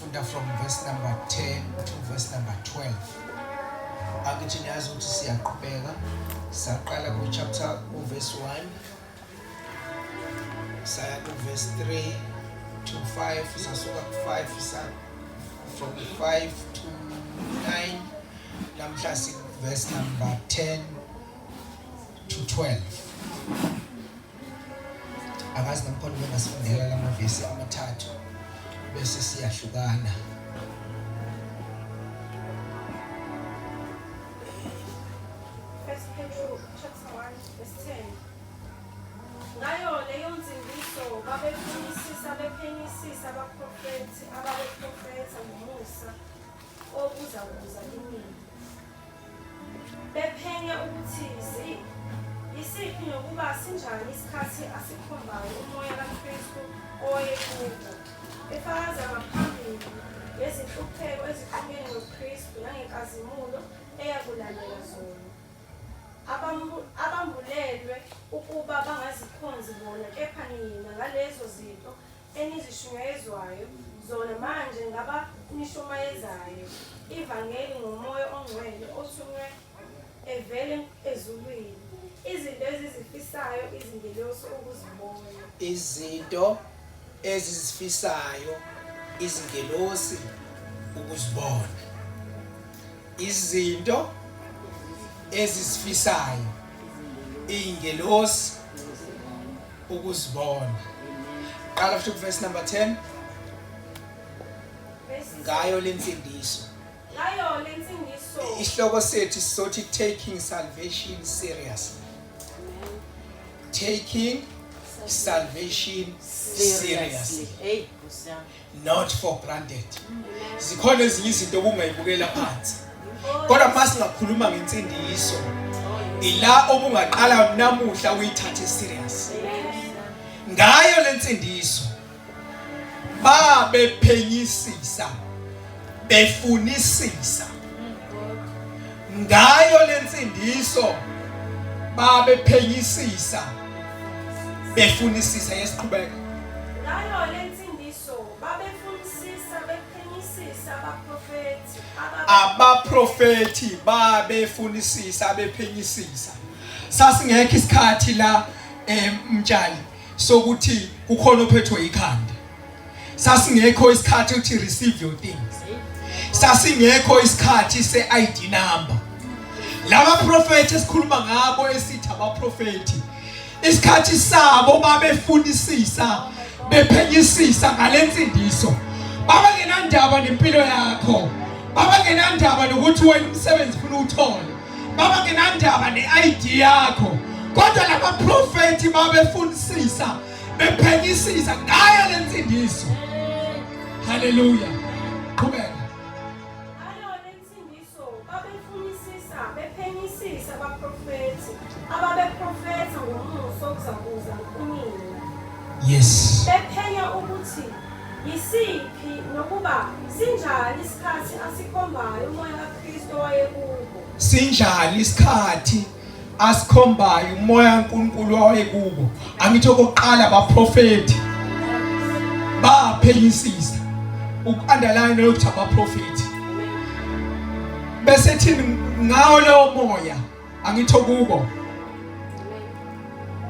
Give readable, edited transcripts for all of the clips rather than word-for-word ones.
Sizofunda from verse number 10 to verse number 12. Angithi niyazi ukuthi siyaqhubeka. Saqala ku chapter ku verse 1 saya ku verse 3 to 5 sasuka ku 5 sa from 5 to 9 namhla si verse number 10 to 12. Akazi namkhona bengasifundela lamavesi amathathu bese siyahlukana. First Petro chapter 1 verse 10. Ngayo leyo nsindiso babefunisisa bephenyisisa abaprofethi ababeprofetha ngomusa obuzakuza kinina. Bephenya ukuthi yisiphi nokuba sinjani isikhathi asikhombayo uMoya kaKristu owayekubo, efakaza ngaphambili ngezinhlupheko ezihlukene noKristu nangenkazimulo eyakulandela zona. Abambulelwe ukuba bangazikhonzi bona kepha nina ngalezo zinto enizishunyayezwayo zona manje ngabanishumayezayo ivangeli ngoMoya oNgcwele othunywe evele ezulwini, izinto ezizifisayo izingelosi ukuzibona. Izinto ezizifisayo izingelosi ukuzibona. Izinto ezizifisayo izingelosi ukuzibona. Qala futhi kuverse number 10. Ngayo lensindiso. Ngayo lensindiso. Isihloko sethu sizothi taking salvation seriously. Taking salvation seriously. Hey, Nkosi yami. Not for granted. Zikhona ezinye izinto obungayibukela phansi. Kodwa uma singakhuluma ngensindiso ila obungaqala namuhla uyithathe serious. Ngayo lensindiso babephenyisisa befunisisa ngayo lensindiso babephenyisisa befunisisa yesiqhubeka ngayo lensindiso babefunisisa bephenyisisa abaprofethi abaprofethi babefunisisa bephenyisisa sasingekho isikhathi la mtshali sokuthi kukhona ophethwe ikhanda sasingekho isikhathi ukuthi receive your things sasingekho isikhathi se-ID number laba profethi esikhuluma ngabo esithi abaprofethi isikhathi sabo babefunisisa bephenyisisa ngalensindiso babangenandaba nempilo yakho babangenandaba nokuthi wena umsebenzi ufuna uwuthole babangenandaba ne-ID yakho kodwa laba profethi babefunisisa bephenyisisa ngayo lensindiso haleluya qhubeka Ngayo lensindiso babefunisisa bephenyisisa abaprofethi ababeprofetha ngomusa okuzakuza kunina yes bephenya ukuthi yisiphi nokuba sinjani isikhathi asikhombayo umoya kaKristu owayekubo sinjani isikhathi asikhombayo umoya kaNkulunkulu owayekubo angithi okokuqala abaprofeti baphenyisisa uku-underline lokuthi abaprofeti bese thini ngawo lowo moya angithi kubo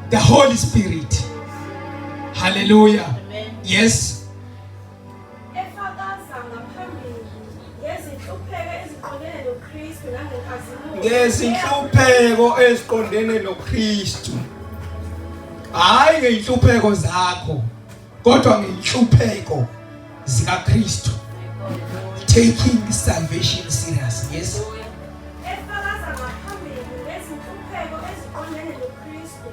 the Holy Spirit hallelujah yes Efakaza ngaphambili ngezinhlupheko eziqondene noKristu nangenkazimulo. Ngezinhlupheko eziqondene noKristu. Hayi ngeyinhlupheko zakho, kodwa ngeyinhlupheko zikaKristu. Taking salvation serious. Yes. Efakaza ngaphambili ngezinhlupheko eziqondene noKristu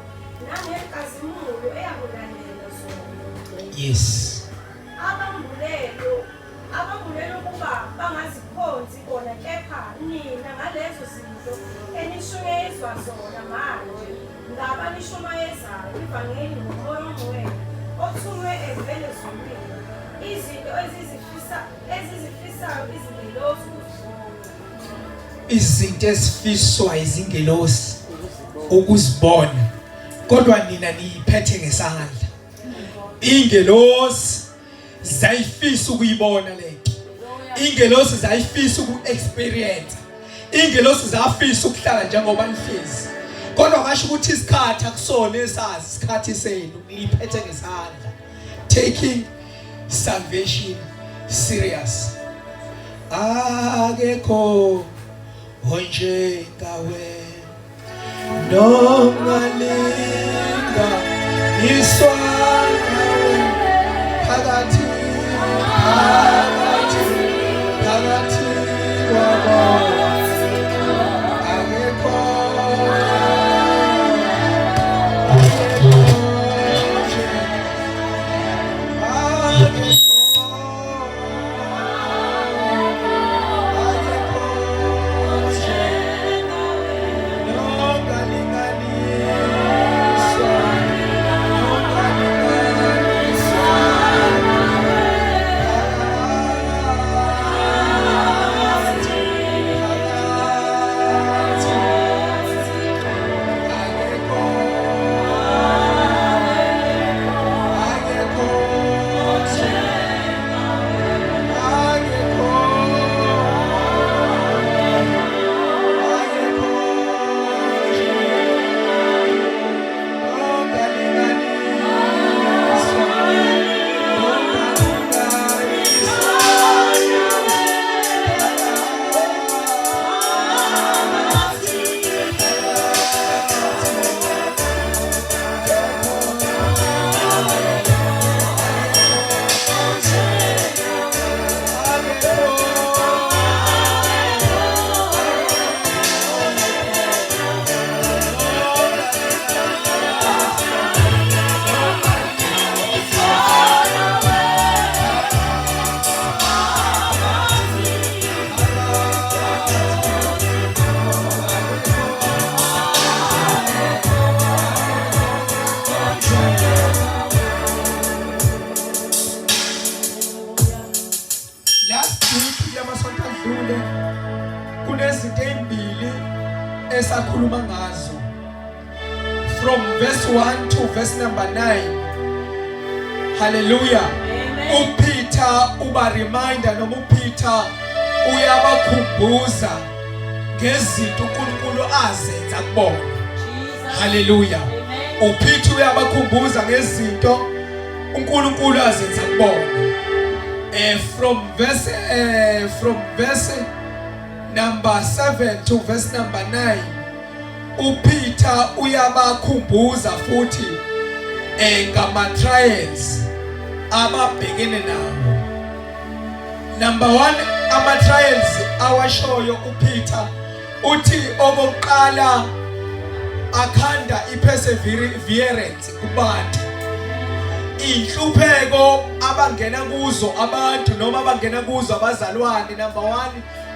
nangenkazimulo eyakulandela zona. Yes. Abambulelwe abambulelwe ukuba bangazikhonzi bona kepha nina ngalezo zinto enishunyayezwa zona manje ngabanishumayezayo ivangeli ngoMoya oNgcwele othunywe evela ezulwini, izinto ezizifisa ezizifisayo izingelosi ukuzibona. Izinto ezifiswa izingelosi ukuzibona kodwa nina niyiphethe ngesandla. Ingelosi zayifisa ukuyibona lento. Ingelosi zayifisa uku-experience, ingelosi zafisa ukuhlala njengoba nihlezi, kodwa ngasho ukuthi isikhathi akusona esazi isikhathi senu niliphethe ngesandla. Taking salvation serious. Akekho onjengawe nongalinga iswa nawe phakathi phakathi phakathi kwabo akekho Last week kulamasonto adlule kunezinto ezimbili esakhuluma ngazo from verse 1 to verse number 9. Hallelujah. UPeter uba reminder noma uPeter uyabakhumbuza ngezinto uNkulunkulu azenza kubona. Hallelujah. UPeter uyabakhumbuza ngezinto uNkulunkulu azenza kubona. From verse number 7 to verse number 9 uPeter uyabakhumbuza futhi ngama trials ababhekene nawo. Number 1, ama trials awashoyo uPeter uthi okokuqala akhanda iperseverance kubantu, inhlupheko abangena kuzo abantu noma abangena kuzo abazalwane. Number 1,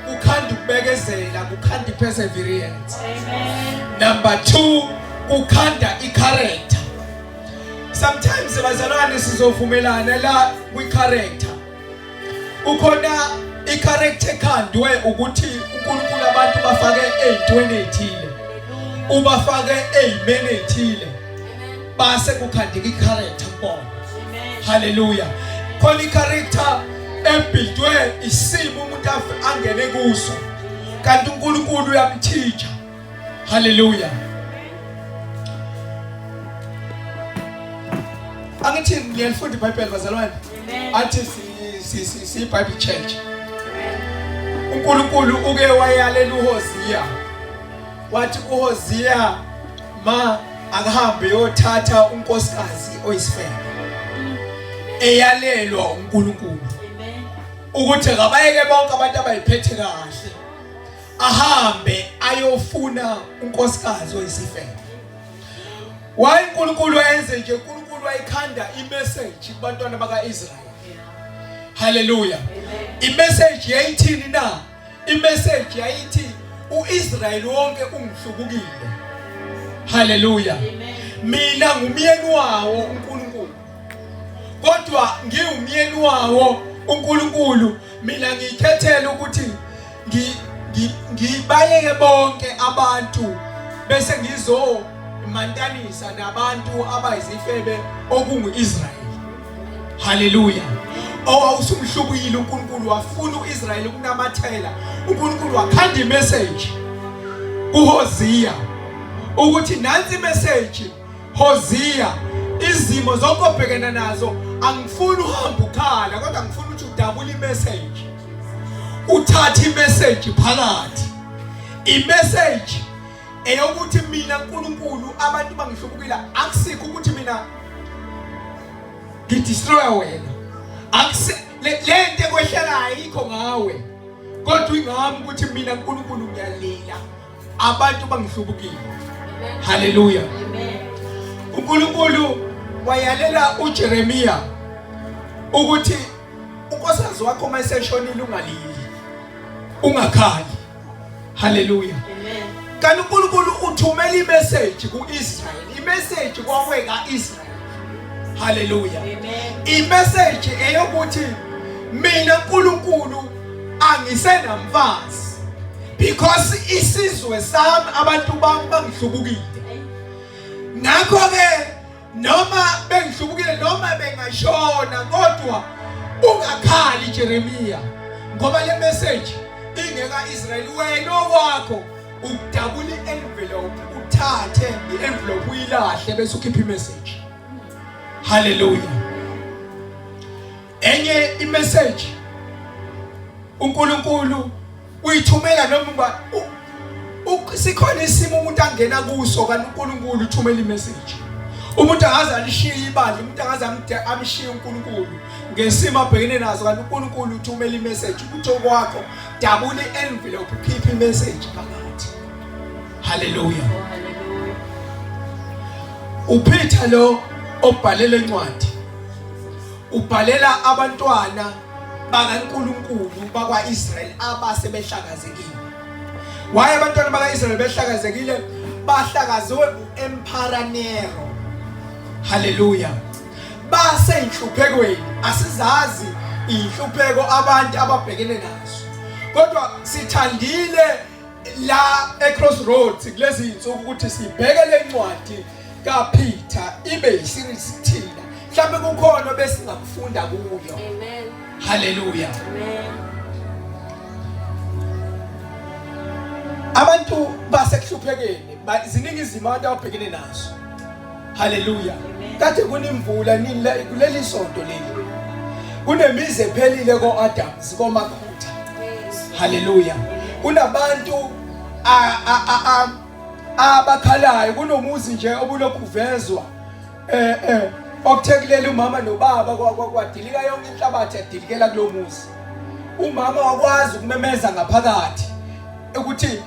kukhanda ukubekezela, kukhanda iperseverance. Amen. Number 2, kukhanda icharacter. Sometimes bazalwane sizovumelana la kwi-character. Ukhona i-character ekhandwe ukuthi uNkulunkulu abantu bafake ey'ntweni ey'thile, ubafake ey'meni ey'thile, base kukhandeka i-character kubona. Haleluya. Khona i-character ebhidwe isimo umuntu angene kuso, kanti uNkulunkulu uyamthintsha. Haleluya. Angithi ngiyalifunda iBhayibheli bazalwane, athi si Bible Church. uNkulunkulu uke wayalela uHosiya, wathi kuHosiya ma akahambe yothatha unkosikazi oyisifebe, eyalelwa uNkulunkulu ukuthi akabayeke bonke abantu abayiphethe kahle, ahambe ayofuna unkosikazi oyisifebe. Why uNkulunkulu enze nje? uNkulunkulu wayikhanda imessage kubantwana bakaIsrael. Haleluya. Imessage yayithini na? Imessage yayithi uIsrael wonke ungihlubukile. Haleluya. Mina ngumyeni wawo uNkulunkulu, kodwa ngiwumyeni wawo uNkulunkulu, mina ngikhethela ukuthi ngibayeke bonke abantu bese ngizomantanisa nabantu abayizifebe okungu-Israyeli. Haleluya. owawusumhlubukile uNkulunkulu wafuna uIsrayeli ukunamathela uNkulunkulu wakhanda imessage kuHoziya ukuthi nansi imessage Hosiya izimo zonke obhekene nazo angifuni uhambe ukhala kodwa ngifuna ukuthi udabule imessage uthathe imessage phakathi imessage eyokuthi mina uNkulunkulu abantu bangihlubukile akusikho ukuthi mina ngidestroy wena akusi lento ekwehlelayo ayikho ngawe kodwa ingami ukuthi mina uNkulunkulu ngiyalila abantu bangihlubukile haleluya uNkulunkulu wayalela uJeremiya ukuthi unkosikazi wakho uma eseshonile ungalili ungakhali haleluya kanti uNkulunkulu uthumela imessage kuIsrael imessage kwawe kaIsrael haleluya imessage eyokuthi mina uNkulunkulu angisenamfazi because isizwe sami abantu bami bangihlubukile ngakho ke noma bengihlubukile noma bengashona kodwa ungakhali Jeremiya ngoba le message ingeka Israel wena okwakho ukudabula i-envelope uthathe i-envelope uyilahle bese ukhipha imessage haleluya enye imessage uNkulunkulu uyithumela noma uba sikhona isimo umuntu angena kuso kanti uNkulunkulu uthumela imessage umuntu angaze alishiye ibandla umuntu angaze amshiye uNkulunkulu ngesimo abhekene naso kanti uNkulunkulu uthumela imessage ukuthi okwakho dabula i-envelope ukhiphe imessage phakathi haleluya uPeter lo obhalele incwadi ubhalela abantwana bakaNkulunkulu bakwaIsrael abase behlakazekile why abantwana bakaIsrael behlakazekile bahlakaziwe uEmperor Nero haleluya baseyinhluphekweni asizazi inhlupheko abantu ababhekene nazo kodwa sithandile la eCrossroads kulezi insuku ukuthi sibheke lencwadi kaPeter ibe yiseries kuthina mhlawumbe kukhona besingakufunda kuyo amen haleluya amen abantu basekuhluphekeni ziningi izimo abantu ababhekene nazo haleluya kade kunemvula nini kuleli sonto leli kunemizi ephelile ko-Adams koMakhutha haleluya kunabantu abakhalayo kunomuzi nje obulokhu uvezwa eh eh okuthe kuleli umama nobaba kwadilika yonke inhlabathi yadilikela kulomuzi umama wakwazi ukumemeza ngaphakathi ukuthi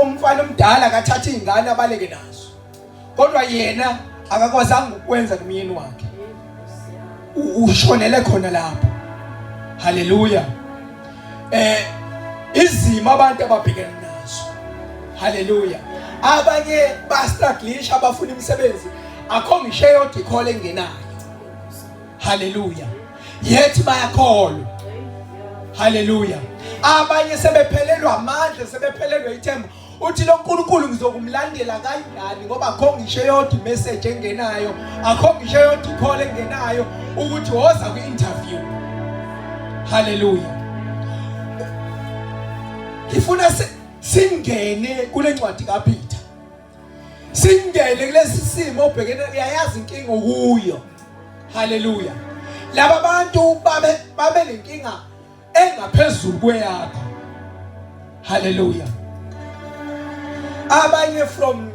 umfana omdala akathatha izingane abaleke nazo kodwa yena akakwazanga ukwenza kumyeni wakhe ushonele khona lapho haleluya eh izimo abantu ababhekene nazo haleluya abanye bastrugglisha abafuna imisebenzi akho ngisho eyodwa ikhole engenayo haleluya yethi bayakholwa haleluya abanye sebephelelwa amandla sebephelelwa ithemba uthi lo nkulunkulu ngizokumlandela kanjani ngoba akho ngisho eyodwa imessage engenayo akho ngisho eyodwa icall engenayo ukuthi woza kwi-interview haleluya ngifuna singene kule ncwadi kaPeter singene kulesi simo obhekene uyayazi inkinga okuyo haleluya laba bantu babe babe nenkinga engaphezulu kweyakho haleluya abanye from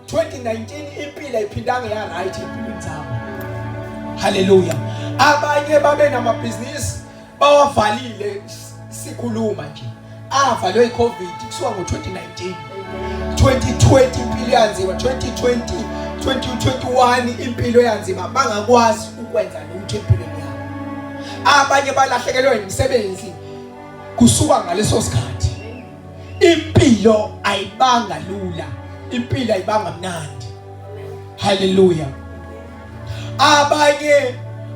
2019 impilo ayiphindanga ya right empilweni zabo haleluya abanye babe namabhizinisi bawavalile sikhuluma nje avalwe iCovid kusuka ngo-2019 2020 impilo yanzima 2020 2021 impilo yanzima bangakwazi ukwenza lutho empilweni yabo abanye balahlekelwa imisebenzi kusuka ngaleso sikhathi impilo ayibanga lula impilo ayibanga mnandi haleluya abanye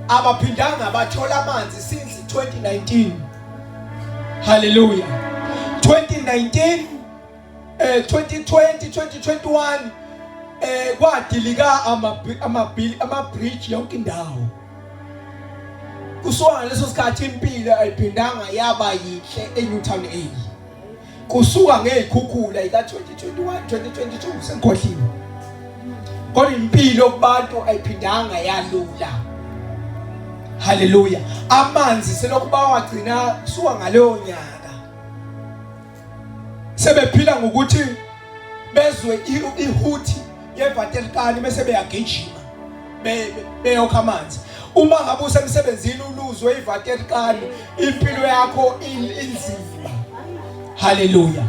abaphindanga bathola amanzi since 2019 haleluya 2019 eh 2020 2021 eh kwadilika ama ama ama bridge yonke indawo Kusuka ngaleso sikhathi impilo ayiphindanga yaba yinhle eNewtown A. Kusuka ngezikhukhula ika 2021 2022 sengikhohliwe. Kodwa impilo kubantu ayiphindanga yalula. Haleluya. Amanzi selokhu bawagcina kusuka ngaleyo nyaka. Sebephila ngokuthi bezwe ihuthi yeVaterkani bese beyagijima beyokha amanzi. Uma ngabe usemsebenzini uluzwe iVaterkani impilo yakho inzima. Haleluya.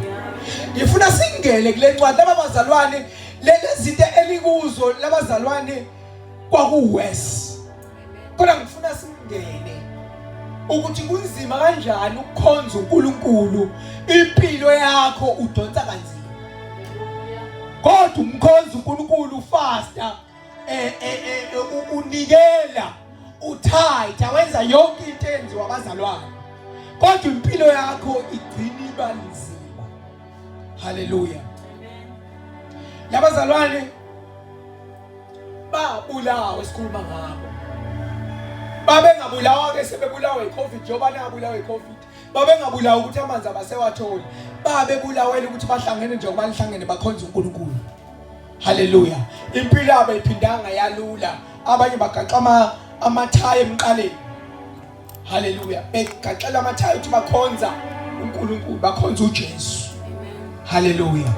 Ngifuna singene kule ncwadi laba bazalwane lezi zinto elikuzo labazalwane kwakuwes. Kodwa ngifuna singene ukuthi kunzima kanjani ukukhonza uNkulunkulu impilo yakho udonsa kanzima. Kodwa umkhonza uNkulunkulu faster eh, eh, eh, unikela uthayitha wenza yonke into eyenziwa abazalwane kodwa impilo yakho igcina iba nzima. Haleluya. Labazalwane babulawa esikhuluma ngabo babengabulawa ke sebebulawa yiCovid njengoba nabulawa yiCovid babengabulawa ukuthi amanzi abasewatholi babebulawela ukuthi bahlangene njengoba nihlangene bakhonza uNkulunkulu. Haleluya. Impilo yabo iphindanga yalula. Abanye bagaxa ama amathayi emqaleni. Haleluya. Begaxela amathayi ukuthi bakhonza uNkulunkulu, bakhonza uJesu. Haleluya.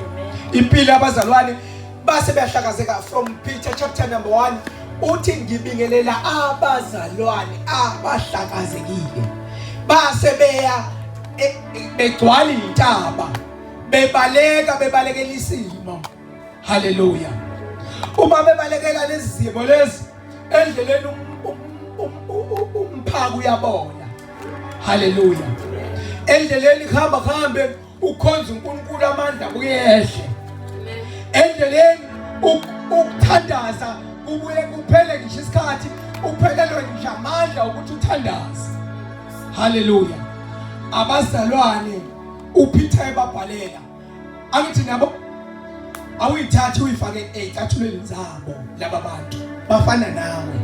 Impilo yabazalwane base beyahlakazeka from Peter chapter number 1 uthi ngibingelela abazalwane abahlakazekile base beya e, e, begcwala intaba bebaleka bebalekela isimo. Haleluya. Uma bebalekela lezi zimo lezi endleleni um, um, um, umphako uyabona. Haleluya. Endleleni kuhamba kuhambe ukhonza uNkulunkulu amandla kuyehle. Endleleni ukuthandaza kubuye kuphele ngisho isikhathi uphelelwe ngisho amandla ukuthi uthandaze. Haleluya. Abazalwane uPeter ebabhalela angithi nabo awuyithathi uyifake ey'cathulweni zabo laba bantu bafana nawe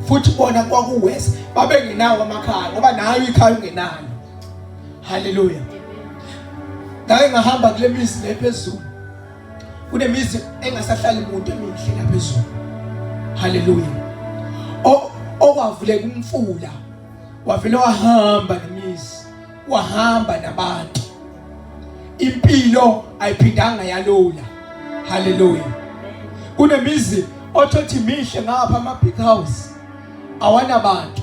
futhi bona kwakuwes babengenawo amakhaya ngoba nayo ikhaya ungenalo. Haleluya. Ngake ngahamba kule mizi le phezulu, kunemizi engasahlali muntu emihle la phezulu. Haleluya. Okwavuleka umfula wavele wahamba nemizi wahamba nabantu impilo ayiphindanga yalula. Haleluya. Kunemizi othothi mihle ngapha ama big house awanabantu,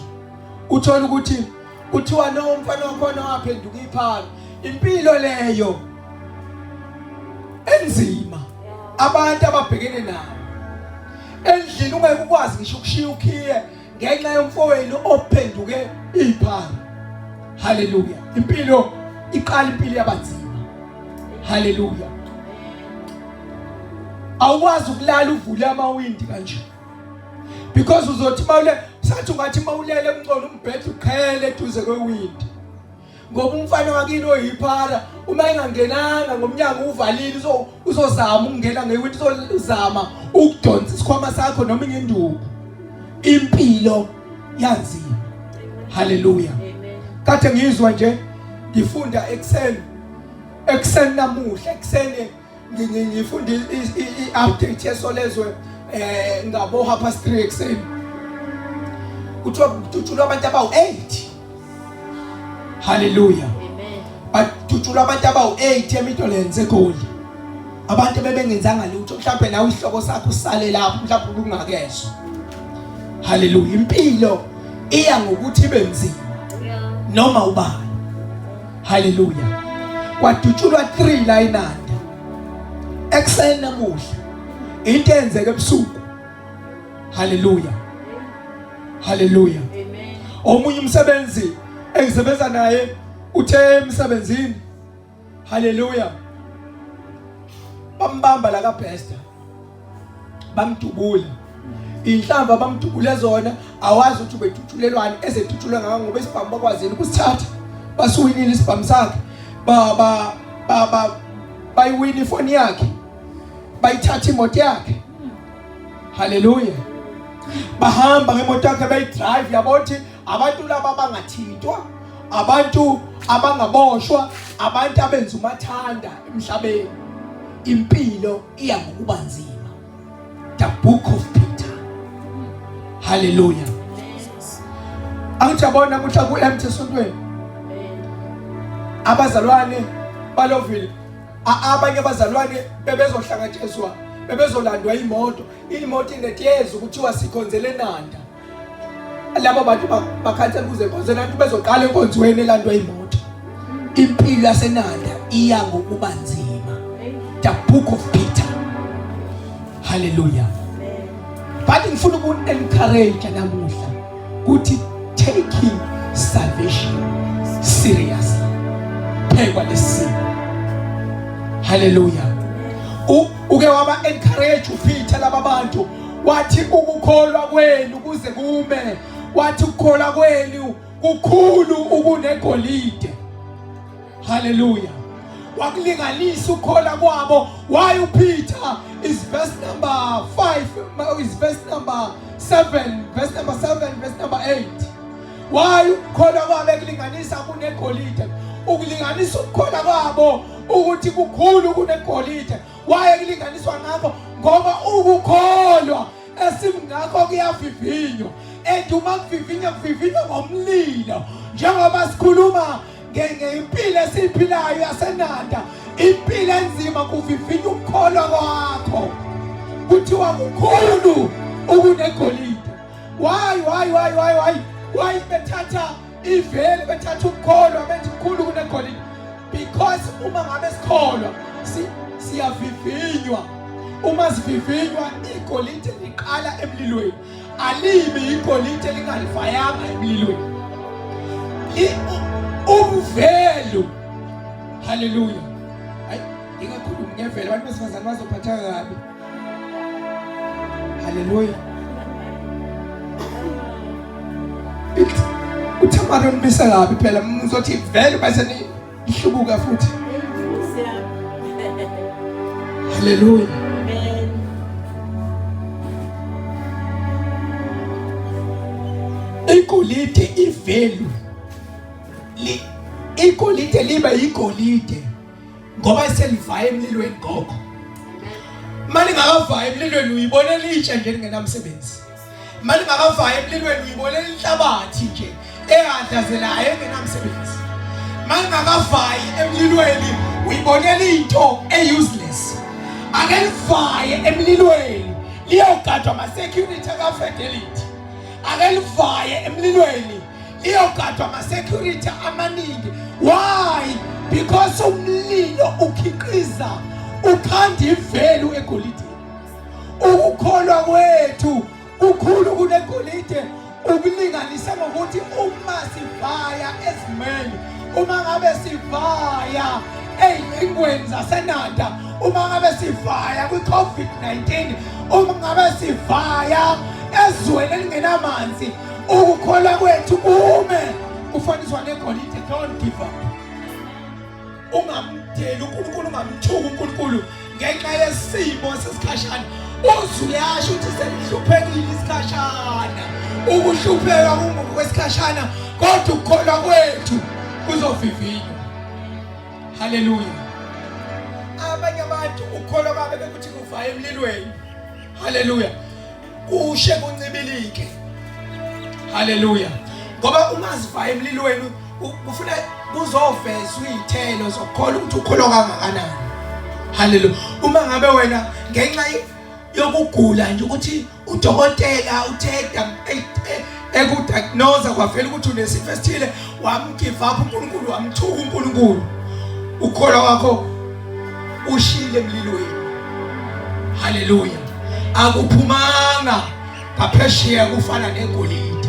uthola ukuthi kuthiwa no umfana wakhona waphenduka iphara. Impilo leyo enzima abantu ababhekene nayo endlini, ungeke ukwazi ngisho ukushiya ukhiye ngenxa yomfowenu ophenduke iphara. Haleluya. Impilo iqala impilo yabanzima. Haleluya. Awukwazi ukulala uvule amawindi kanje because uzothi mawule sathi ungathi mawulele kungcono umbhede uqhele eduze kwewindi ngoba umfana wakini oyiphara uma engangenanga ngomnyango uvalile uzozama ukungena ngewindi, uzozama ukudonsa isikhwama sakho noma ingenduku. Impilo yanzima. Haleluya. Kade ngizwa nje ngifunda ekuseni ekuseni namuhla ekuseni ngifunda i-update yesolezwe eh ngabo half past 3 ekuseni kuthiwa kudutshulwa abantu abawu-8. Haleluya. Badutshulwa abantu abawu-8 eMidlands eGoli, abantu bebengenzanga lutho. Mhlawumbe nawe isihloko sakho usale lapho mhlawumbe ubungakezwa. Haleluya. Impilo iya ngokuthi ibe nzima noma ubani. Haleluya. Kwadutshulwa 3 la eNanda ekuseni namuhla, into eyenzeke ebusuku. Haleluya. Haleluya. Omunye umsebenzi engisebenza naye uthe emsebenzini, haleluya, bambamba la kaBester bamdubula inhlamba bamdubule zona, awazi ukuthi ubedutshulelwani ezedutshulwe ngako ngoba isibhamu bakwazile ukusithatha, basuwinile isibhamu sakhe, ba ba ba bayiwina ifoni yakhe, bayithatha imoto yakhe. Haleluya. Bahamba ngemoto yakhe bayidrive, yabo ukuthi Abantu laba abangathintwa, abantu abangaboshwa, abantu abenza umathanda emhlabeni. Impilo iya ngokuba nzima. The book of Peter. Hallelujah. Angithi yabona ukuthi ku-empty esontweni. Abazalwane balovile abanye abazalwane bebezohlangatshezwa bebezolandwa imoto imoto inetiyeza ukuthiwa sikhonzele nanda laba bantu bakhansela ukuze inkonzo enanda bezoqala enkonzweni elandwa imoto impilo yasenanda iya ngokuba nzima the book of Peter hallelujah but ngifuna uku-encourage namuhla ukuthi taking salvation serious phekwa lesimo haleluya uke waba encourage uPeter laba bantu wathi ukukholwa kwenu kuze kume wathi ukukholwa kwenu kukhulu ukunegolide Hallelujah. Wakulinganisa ukukholwa kwabo. Why uPeter is verse number 5 is verse number 7, verse number 7, verse number 8. Why ukukholwa kwabo ekulinganisa kunegolide? Ukulinganisa ukukholwa kwabo ukuthi kukhulu kunegolide. Why ekulinganiswa ngakho? Ngoba ukukholwa esimngakho kuyavivinywa. And uma kuvivinywa kuvivinywa ngomlilo. Njengoba sikhuluma ngempilo esiyiphilayo yasenanda impilo enzima kuvivinya ukukholwa kwakho kuthiwa kukhulu ukunegolide why why why why why why bethatha iveli bethatha ukukholwa bethi kukhulu kunegolide because uma ngabe sikholwa siyavivinywa uma sivivinywa igolide liqala emlilweni alibi igolide lingalifayanga emlilweni umvelo haleluya hayi ngingakhulumi ngevelo abantu besifazane bazophatheka kabi haleluya uThamara unibisa kabi phela ngizothi vele bese Ihlubuka futhi. Hallelujah. Amen. Igolide ivalue. Li igolide liba igolide ngoba selivaya emlilweni gogo. Mali ngakavaya emlilweni uyibonela itshe nje lingenamsebenzi. Mali ngakavaya emlilweni uyibonela inhlabathi nje ehadlazelayo engenamsebenzi. Mali ngakavayi emlilweni uyibonela into e-useless. Ake livaye emlilweni liyogadwa ama-security aka-fidelity. Ake livaye emlilweni liyogadwa ama-security amaningi. Why? Because umlilo ukhiqiza ukhanda ivelu egolideni. Ukukholwa kwethu kukhulu kunegolide ukulinganisa ngokuthi uma sivaya ezimeni uma ngabe sivaya ey'lingweni zasenanda uma ngabe sivaya kwi-covid-19 uma ngabe sivaya ezweni elingenamanzi ukukholwa kwethu kume kufaniswa negolide don't give up ungamdeli uNkulunkulu ungamthuki uNkulunkulu ngenxa yesimo sesikhashana uze uyasho ukuthi senihluphekile isikhashana ukuhlupheka kungokwesikhashana kodwa ukukholwa kwethu kuzovivinywa haleluya abanye abantu ukukholwa kwabe bekuthi kuvaya emlilweni haleluya kushe kuncibilike haleluya ngoba uma sivaya emlilweni kufuna kuzovezwa izithelo zokukholwa ukuthi ukholwa kangakanani haleluya uma ngabe wena ngenxa yokugula nje ukuthi udokotela uthe ekudiagnose kwavela ukuthi unesifo esithile wamgive up uNkulunkulu wamthuka uNkulunkulu ukholwa kwakho ushile emlilweni haleluya akuphumanga ngaphesheya kufana negolide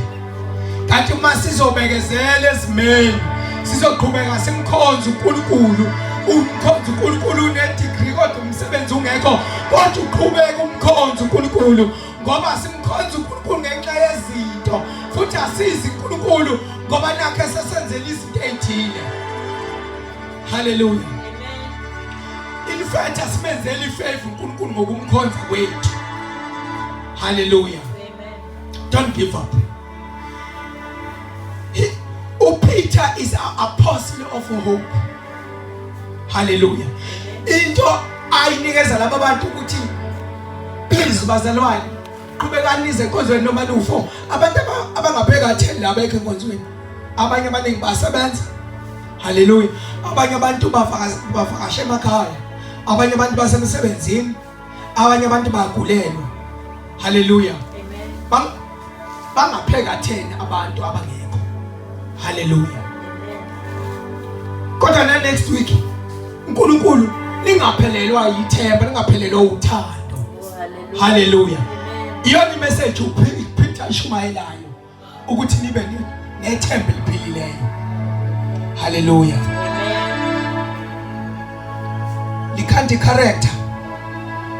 kanti uma sizobekezela ezimeni sizoqhubeka simkhonze uNkulunkulu umkhonze uNkulunkulu une-degree kodwa umsebenzi ungekho kodwa uqhubeka umkhonze uNkulunkulu ngoba simkhonza uNkulunkulu ngenxa yezinto futhi asizi uNkulunkulu ngoba nakhe sesenzela izinto ezithile haleluya in fact asimenzeli ifavor uNkulunkulu ngokumkhonza kwethu haleluya don't give up Peter is an apostle of hope. Hallelujah. Into ayinikeza laba bantu ukuthi please bazalwane qhubekani nize enkonzweni noma niwu-4 abantu abangabheka 10 laba ekho enkonzweni abanye abaningi basebenza haleluya abanye abantu bavakashe emakhaya abanye abantu basemsebenzini abanye abantu bagulelwa haleluya amen bangapheka 10 abantu abangekho haleluya kodwa na next week uNkulunkulu ningaphelelwa yithemba ningaphelelwa uthando haleluya iyona imessage uPeter ishumayelayo ukuthi nibe nethemba eliphilileyo haleluya likhandi character.